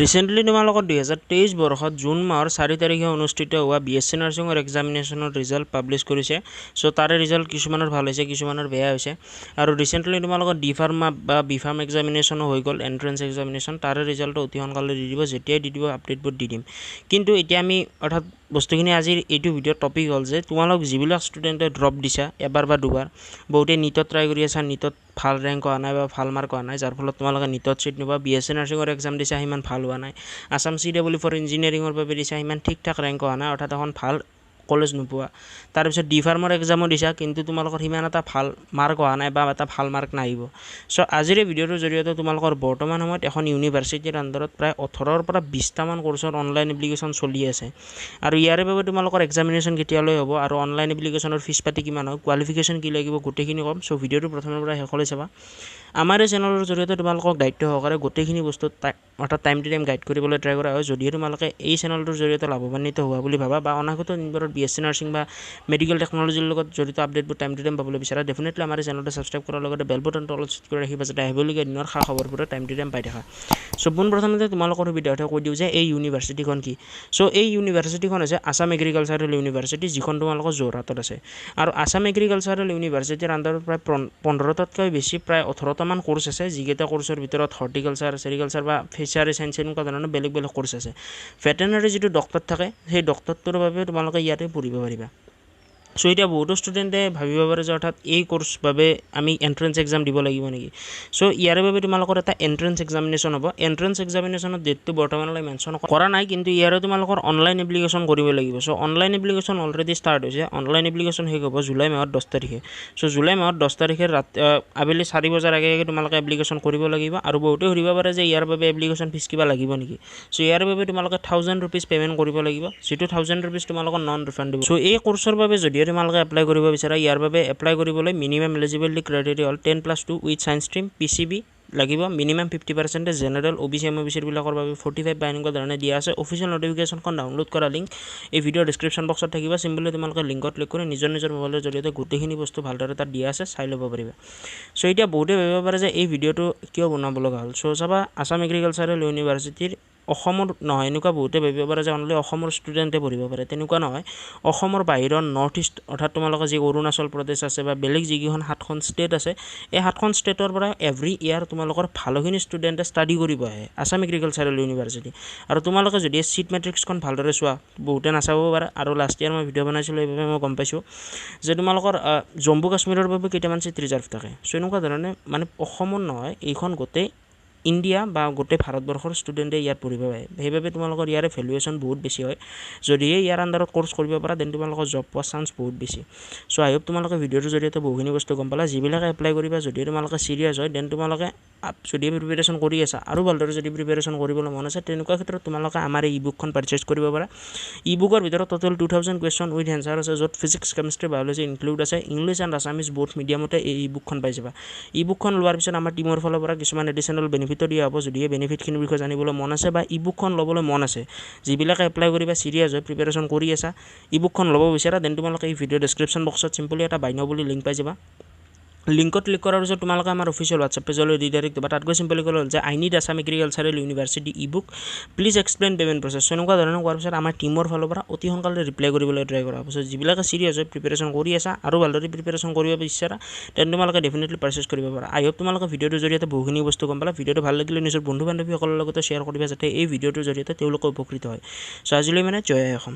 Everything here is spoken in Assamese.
ৰিচেণ্টলি তোমালোকৰ 2023 বৰ্ষত জুন মাহৰ 4 তাৰিখে অনুষ্ঠিত হোৱা বি এছ চি নাৰ্ছিঙৰ এক্সামিনেশ্যনৰ ৰিজাল্ট পাব্লিছ কৰিছে। চ' তাৰে ৰিজাল্ট কিছুমানৰ ভাল হৈছে, কিছুমানৰ বেয়া হৈছে। আৰু ৰিচেণ্টলি তোমালোকৰ ডি ফাৰ্মা বা বি ফাৰ্ম এক্সামিনেশ্যনো হৈ গ'ল, এণ্ট্ৰেঞ্চ এক্সামিনেশ্যন, তাৰে ৰিজাল্টটো অতি সোনকালে দি দিব। যেতিয়াই দি দিব, আপডেটবোৰ দি দিম। কিন্তু এতিয়া আমি অৰ্থাৎ বস্তুখিনি আজিৰ এইটো ভিডিঅ'ৰ টপিক হ'ল যে তোমালোক যিবিলাক ষ্টুডেণ্টে ড্ৰপ দিছা এবাৰ বা দুবাৰ, বহুতে নীটত ট্ৰাই কৰি আছা, নীটত ভাল ৰেংক হোৱা নাই বা ভাল মাৰ্ক হোৱা নাই, যাৰ ফলত তোমালোকে নীটত ছিট নোপোৱা। বি এছ চি নাৰ্ছিঙৰ এক্সাম দিছা, সিমান ভাল হোৱা নাই। Assam C double E for ইঞ্জিনিয়াৰিঙৰ বাবে দিছা, সিমান ঠিক ঠাক ৰেংক হোৱা নাই, অৰ্থাৎ এখন ভাল কলেজ নোপোৱা। তাৰপিছত ডি ফাৰ্মৰ এক্সামো দিছা, কিন্তু তোমালোকৰ সিমান এটা ভাল মাৰ্ক অহা নাই বা এটা ভাল মাৰ্ক নাহিব। চ' আজিৰ এই ভিডিঅ'টোৰ জৰিয়তে তোমালোকৰ বৰ্তমান সময়ত এখন ইউনিভাৰ্চিটিৰ আণ্ডাৰত প্ৰায় 18ৰ পৰা 20টামান কৰ্চৰ অনলাইন এপ্লিকেশ্যন চলি আছে আৰু ইয়াৰে বাবে তোমালোকৰ এক্সামিনেশ্যন কেতিয়ালৈ হ'ব আৰু অনলাইন এপ্লিকেশ্যনৰ ফিজ পাতি কিমান হয়, কোৱালিফিকেশ্যন কি লাগিব, গোটেইখিনি ক'ম। চ' ভিডিঅ'টো প্ৰথমৰ পৰা শেষলৈ চাবা। আমাৰ এই চেনেলৰ জৰিয়তে তোমালোকক দায়িত্ব সহকাৰে গোটেইখিনি বস্তু অৰ্থাৎ টাইম টু টাইম গাইড কৰিবলৈ ট্ৰাই কৰা হয়। যদিহে তোমালোকে এই চেনেলটোৰ জৰিয়তে লাভৱান্বিত হোৱা বুলি ভাবা বা অনাগত দিনবোৰত বি এছ চি নাৰ্ছিং বা মেডিকেল টেকন'লজিৰ লগত জড়িত আপডেটবোৰ টাইম টু টাইম পাবলৈ বিচাৰা, ডেফিনেটলি আমাৰ এই চেনেলটো ছাবস্ক্ৰাইব কৰাৰ লগতে বেল বটনটো অলপ ছেট কৰি ৰাখিবা, যাতে আহিবলগীয়া দিনৰ খা খবৰবোৰো টাইম টু টাইম পাই থাকা। চ' পোনপ্ৰথমতে তোমালোকৰ সুবিধাৰ্থে কৈ দিওঁ যে এই ইউনিভাৰ্চিটিখন কি। চ' এই ইউনিভাৰ্চিটিখন হৈছে আছাম এগ্ৰিকালচাৰেল ইউনিভাৰ্চিটি, যিখন তোমালোকৰ যোৰহাটত আছে। আৰু আছাম এগ্ৰিকালচাৰেল ইউনিভাৰ্চিটিৰ আণ্ডাৰত প্ৰায় 15টাতকৈ বেছি, প্ৰায় 18টামান কৰ্চ আছে, যিকেইটা কৰ্চৰ ভিতৰত হৰ্টিকালচাৰ, চেৰিকালচাৰ বা ফিচাৰী চায়েন্স, এনেকুৱা ধৰণৰ বেলেগ বেলেগ কৰ্চ আছে। ভেটেনাৰী যিটো ডক্টৰ থাকে, সেই ডক্টৰটোৰ বাবে তোমালোকে ইয়াতে পঢ়িব পাৰিবা। চ' এতিয়া বহুতো ষ্টুডেণ্টে ভাবিব পাৰে যে অৰ্থাৎ এই কৰ্চ বাবে আমি এণ্ট্ৰেঞ্চ এক্সাম দিব লাগিব নেকি? চ' ইয়াৰ বাবে তোমালোকৰ এটা এণ্ট্ৰেঞ্চ এক্সামিনেশ্যন হ'ব। এণ্ট্ৰেঞ্চ এক্সামিনেশ্যনৰ ডেটটো বৰ্তমানলৈ মেনশ্যন কৰা নাই, কিন্তু ইয়াৰে তোমালোকৰ অনলাইন এপ্লিকেশ্যন কৰিব লাগিব। চ' অনলাইন এপ্লিকেশ্যন অলৰেডি ষ্টাৰ্ট হৈছে। অনলাইন এপ্লিকেশ্যন শেষ হ'ব জুলাই মাহৰ 10 তাৰিখে। চ' জুলাই মাহৰ 10 তাৰিখে ৰাতি আবেলি 4 বজাৰ আগে আগে তোমালোকে এপ্লিকেশ্যন কৰিব লাগিব। আৰু বহুতে সুধিব পাৰে যে ইয়াৰ বাবে এপ্লিকেশ্যন ফিজ কিবা লাগিব নেকি? চ' ইয়াৰ বাবে তোমালোকে 1000 ৰুপিজ পে'মেণ্ট কৰিব লাগিব, যিটো 1000 ৰুপিজ তোমালোকৰ নন ৰিফাণ্ডেবল। চ' এই কৰ্চৰ বাবে যদিহে তোমালোকে এপ্লাই কৰিব বিচাৰা, ইয়াৰ বাবে এপ্লাই কৰিবলৈ মিনিমাম এলিজিবিলিটি ক্ৰাইটেৰিয়া হ'ল 10+2 উইথ ছায়েন্স ষ্ট্ৰীম, PCB লাগিব, মিনিমাম 50 পাৰ্চেণ্টেজ, জেনেৰেল, অ' বি চি, এম অ' বি চিৰবিলাকৰ বাবে 45 বা এনেকুৱা ধৰণে দিয়া আছে। অফিচিয়েল নটিফিকেশ্যনখন ডাউনলোড কৰা লিংক এই ভিডিঅ'ৰ ডিছক্ৰিপশ্যন বক্সত থাকিব। চিম্পলি তোমালোকে লিংকত ক্লিক কৰি নিজৰ নিজৰ মোবাইলৰ জৰিয়তে গোটেইখিনি বস্তু ভালদৰে তাত দিয়া আছে, চাই ল'ব পাৰিবা। চ' এতিয়া বহুতে ভাবিব পাৰে যে এই ভিডিঅ'টো কিয় বনাব লগা হ'ল। চ' চাবা, আছাম এগ্ৰিকালচাৰেল ইউনিভাৰ্চিটিৰ অসমৰ নহয়, এনেকুৱা বহুতে ভাবিব পাৰে যে অনলি অসমৰ ষ্টুডেণ্টে পঢ়িব পাৰে, তেনেকুৱা নহয়। অসমৰ বাহিৰৰ নৰ্থ ইষ্ট, অৰ্থাৎ তোমালোকৰ যি অৰুণাচল প্ৰদেশ আছে বা বেলেগ যিকেইখন সাতখন ষ্টেট আছে, এই সাতখন ষ্টেটৰ পৰা এভৰি ইয়াৰ তোমালোকৰ ভালেখিনি ষ্টুডেণ্টে ষ্টাডি কৰিব আহে আছাম এগ্ৰিকালচাৰেল ইউনিভাৰ্চিটি। আৰু তোমালোকে যদি ছিট মেট্ৰিক্সখন ভালদৰে চোৱা, বহুতে নাচাব পাৰে, আৰু লাষ্ট ইয়াৰ মই ভিডিঅ' বনাইছিলোঁ, সেইবাবে মই গম পাইছোঁ যে তোমালোকৰ জম্মু কাশ্মীৰৰ বাবে কেইটামান ছিট ৰিজাৰ্ভ থাকে। চ' এনেকুৱা ধৰণে মানে অসমৰ নহয়, এইখন গোটেই ইণ্ডিয়া বা গোটেই ভাৰতবৰ্ষৰ ষ্টুডেণ্টে ইয়াত পঢ়িব পাৰে। সেইবাবে তোমালোকৰ ইয়াৰে ভেলুৱেশ্যন বহুত বেছি হয়। যদিহে ইয়াৰ আণ্ডাৰত কৰ্চ কৰিব পাৰা, then তোমালোকৰ জব পোৱাৰ চান্স বহুত বেছি। চ' আই হোপ তোমালোকে ভিডিঅ'টোৰ জৰিয়তে বহুখিনি বস্তু গম পালা। যিবিলাকে এপ্লাই কৰিবা, যদি তোমালোকে চিৰিয়াছ হয়, then তোমালোকে যদি প্ৰিপেৰেশ্যন কৰি আছা আৰু ভালদৰে যদি প্ৰিপেৰেশ্যন কৰিবলৈ মন আছে, তেনেকুৱা ক্ষেত্ৰত তোমালোকে আমাৰ এই ই বুকখন পাৰ্চেছ কৰিব পাৰা। ই বুকৰ ভিতৰত total 2000 question with answer আছে, য'ত ফিজিক্স, কেমেষ্ট্ৰি, বায়'লজি ইনক্লুড আছে। ইংলিছ এণ্ড আছামিজ ব'থ মিডিয়ামতে এই ই বুকখন পাই যাবা। ই বুকখন লোৱাৰ পিছত আমাৰ টীমৰ ফালৰ পৰা কিছুমান এডিশ্যনেল বেনিফিটো দিয়া হ'ব। যদিহে বেনিফিটখিনিৰ বিষয়ে জানিবলৈ মন আছে বা ই বুকখন ল'বলৈ মন আছে, যিবিলাকে এপ্লাই কৰিবা, চিৰিয়াছ হৈ প্ৰিপেৰেশ্যন কৰি আছা, ই বুকখন ল'ব বিচাৰা, then তোমালোকে এই ভিডিঅ' ডেছক্ৰিপশ্যন বক্সত চিম্পলি এটা বাই নাও বুলি লিংক পাই যাবা। লিংকত ক্লিক কৰাৰ পিছত তোমালোকে আমাৰ অফিচিয়েল হোৱাটছএপ পেজলৈ ৰিডাইৰেক্ট হ'ব। তাত গৈ চিম্পলি ক'লে হ'ল যে "I need Assam Agricultural University e book, please explain payment process." এনেকুৱা ধৰণৰ কোৱাৰ পিছত আমাৰ টীমৰ ফালৰ পৰা অতি সোনকালে ৰিপ্লাই কৰিবলৈ ট্ৰাই কৰা হ'ব। চ' যিবিলাকে চিৰিয়াছ হৈ প্ৰিপেৰেশ্যন কৰি আছা আৰু ভালদৰে প্ৰিপেৰেশ্যন কৰিব বিচাৰা, তেন্তে তোমালোকে ডেফিনেটলি পাৰ্চেছ কৰিব পাৰা। আই হোপ তোমালোকে ভিডিঅ'টোৰ জৰিয়তে বহুখিনি বস্তু গম পালা। ভিডিঅ'টো ভাল লাগিলে নিজৰ বন্ধু বান্ধৱীসকলৰ লগতে শ্বেয়াৰ কৰিবা, যাতে এই ভিডিঅ'টোৰ জৰিয়তে তেওঁলোকে উপকৃত হয়। চ' আজিলৈ মানে, জয় আই অসম।